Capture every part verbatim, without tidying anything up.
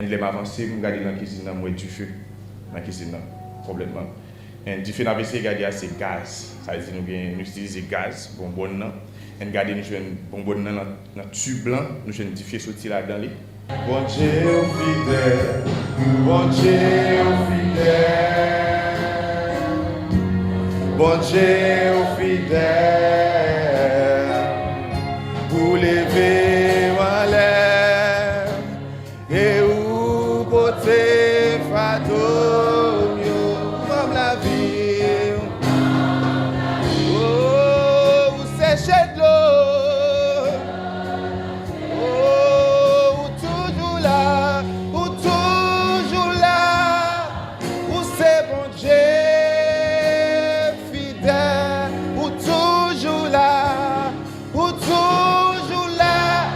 And lè m avanse, m gade nan kizin nan, m wè dife nan kizin nan, konplètman. And dife n ap eseye gade a, se gaz. Sa vle di nou gen, nou itilize gaz, bonbòn nan. And gade, nou jwenn bonbòn nan nan, nan tib lan, nou jwenn dife soti ladan li. Bondye ou fidèl, Bondye ou fidèl, Bondye ou fidèl, ou leve w anlè, e ou pote fado m yo. Ban m lavi. Oh, ou seche dlo. Oh, ou toujou la, ou toujou la. Ou se Bondye fidèl, ou toujou la, ou toujou la.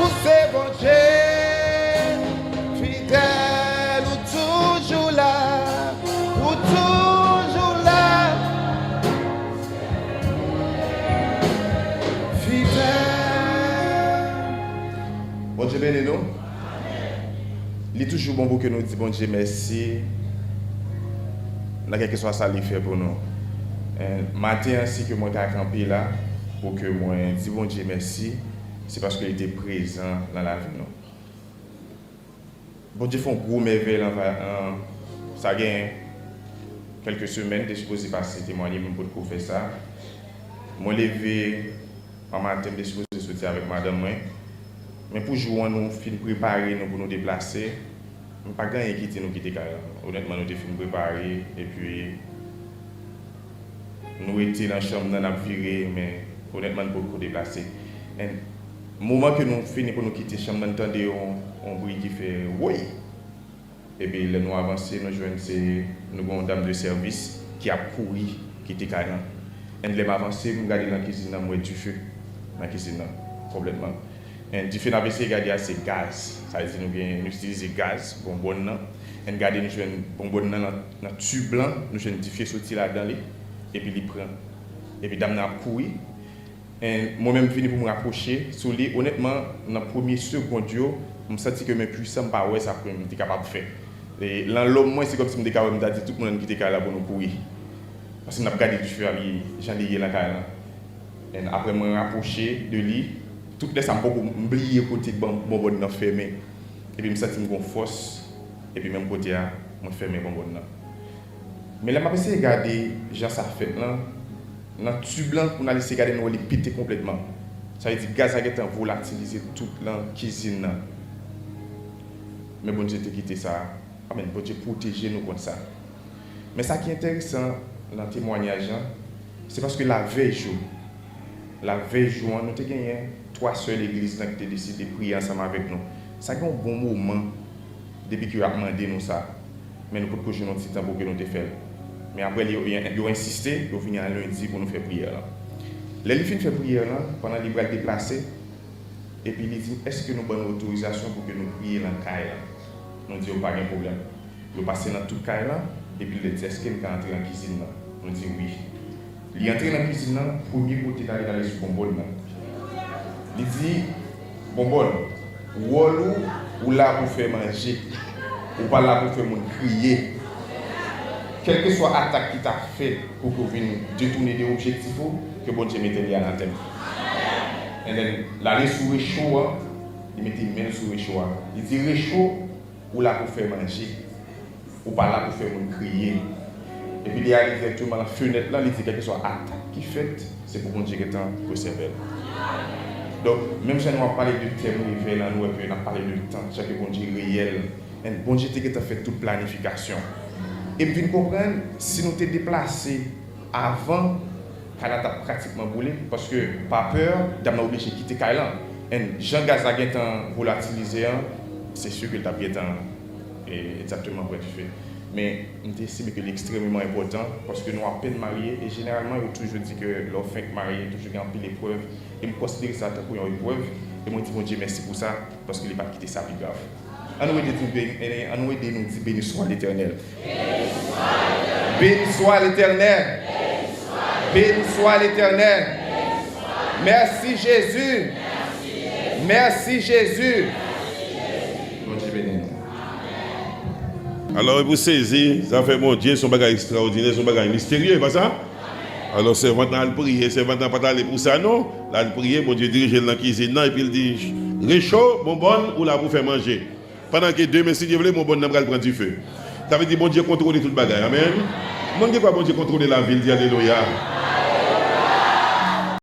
Ou se Bondye fidèl, ou toujou la, ou toujou la. Fidèl. Bondye beni nou. Li toujou bon pou ke nou di Bondye mèsi nan kèlkeswa sa li fè pou nou. And maten an, si ke mwen ka kanpe la pou ke mwen di Bondye mèsi, se paske li te prezan nan lavi nou. Bondye fè yon gwo mèvèy nan va-, nan, sa gen kèlke semèn, te sipoze pase temwanye, men m potko fè sa. Mwen leve an maten, m te sipoze soti avèk madanm mwen. Men pou jou an, nou fin prepare nou pou nou deplase. M pa gen anyen ki di nou kite kay la. Onètman, nou te fin prepare, epi nou rete nan chanm nan, n ap vire, men onètman, n potko deplase. And moman ke nou fini pou nou kite chanm nan, n tande yon, yon bri ki fè woy. Epi lè nou avanse, nou jwenn se, nou gen yon dam de sèvis ki ap kouri kite kay lan. And lè m avanse, m gade nan kizin nan, m wè dife nan kizin nan, konplètman. And dife n ap eseye gade a, se gaz. Sa vle di nou gen, nou itilize gaz, bonbòn nan. And gade, nou jwenn bonbòn nan nan, nan tib lan, nou jwenn dife soti ladan li, epi li pran. Epi dam nan ap kouri. And mwen menm, m vini pou m rapwoche sou li. Onètman, nan premye segond yo, m santi ke men pwisan, m pa wè sa ke m te kapab fè. E nan lòm mwen, se kòmsi m te ka wè, m ta di tout moun ann kite kay la pou nou kouri. Paske n ap gade dife a, li, jan li ye nan kay lan. And apre mwen rapwoche de li, tout lè sa m poko, m bliye kote bon-, bonbòn nan fèmen. Epi m santi m gon fòs, epi menm kote a, mwen fèmen bonbòn nan. Men lè m ap eseye gade jan sa fèt lan, nan tib lan, pou n al eseye gade, nou wè li pete konplètman. Sa vle di gaz la gentan volatilize tout lan kizin nan. Men Bondye te kite sa. Amèn. Bondye pwoteje nou kont sa. Men sa ki enteresan nan temwanyaj lan, se paske lavèy jou, lavèy jou an, nou te genyen twa sè legliz lan ki te deside priye ansanm avèk nou. Sa gen yon bon moman depi ke yo ap mande nou sa. Men nou potko jwenn yon ti tan pou ke nou te fè l. Men apre, li, yo, yo ensiste, yo vini an lendi pou nou fè priyè lan. Lè li fin fè priyè lan, pandan li pral deplase, epi li di, èske nou ban nou otorizasyon pou ke nou priye lan kay lan? Nou di yo pa gen pwoblèm. Yo pase nan tout kay lan, epi li di, èske m ka antre nan kizin nan? Nou di wi. Li antre nan kizin nan, premye kote l ale, l ale sou bonbòn nan. Li di, bonbòn, wòl ou, ou la pou fè manje. Ou pa la pou fè moun kriye. Kèlkeswa atak ki ta fèt pou ke w vin detounen de objektif ou, ke Bondye mete li anatèm. And then, l ale sou recho an, li mete men l sou recho a. Li di, recho, ou la pou fè manje. Ou pa la pou fè moun kriye. Epi li ale dirèkteman nan fenèt lan, li di kèlkeswa atak ki fèt, se pou Bondye gentan presève l. Donk, menm jan nou ap pale de tèm revèy lan, nou wè ke n ap pale de tan, jan ke Bondye reyèl. And Bondye te gentan fè tout planifikasyon. E m vin konprann, si nou te deplase avan, kay la t ap pratikman boule, paske pa pè, dam nan oblije kite kay lan. And jan gaz la gentan volatilize an, se si ke l t ap gentan, e, egzakteman pran dife. Men, m te estime ke li ekstrèmeman enpòtan, paske nou apèn marye, e jeneralman, yo toujou di ke lè w fenk marye, toujou gen anpil eprèv, e m konsidere sa tankou yon eprèv, e mwen di Bondye mèsi pou sa, paske li pa t kite sa pi grav. Ann nou ede di, beni, ann nou ede nou di, béni soit l'Éternel. Béni soit l'Éternel. Béni soit l'Éternel. Merci Jésus. Merci Jésus. Bondye beni nou. Alò, epi w sezi, zafè Bondye se yon bagay ekstraòdinè, se yon bagay misterye, e pa sa? Alò, sèvant lan al priye, sèvant lan pa t ale pou sa, non. L al priye, Bondye dirije l nan kizin nan, epi l di, Recho, bonbòn, ou la pou fè manje. Pandan ke demen, si Dye vle, bonbòn nan pral pran dife. Sa vle di, Bondye kontwole tout bagay. Amèn. Moun gen kwa Bondye kontwole lavi l, di alelouya.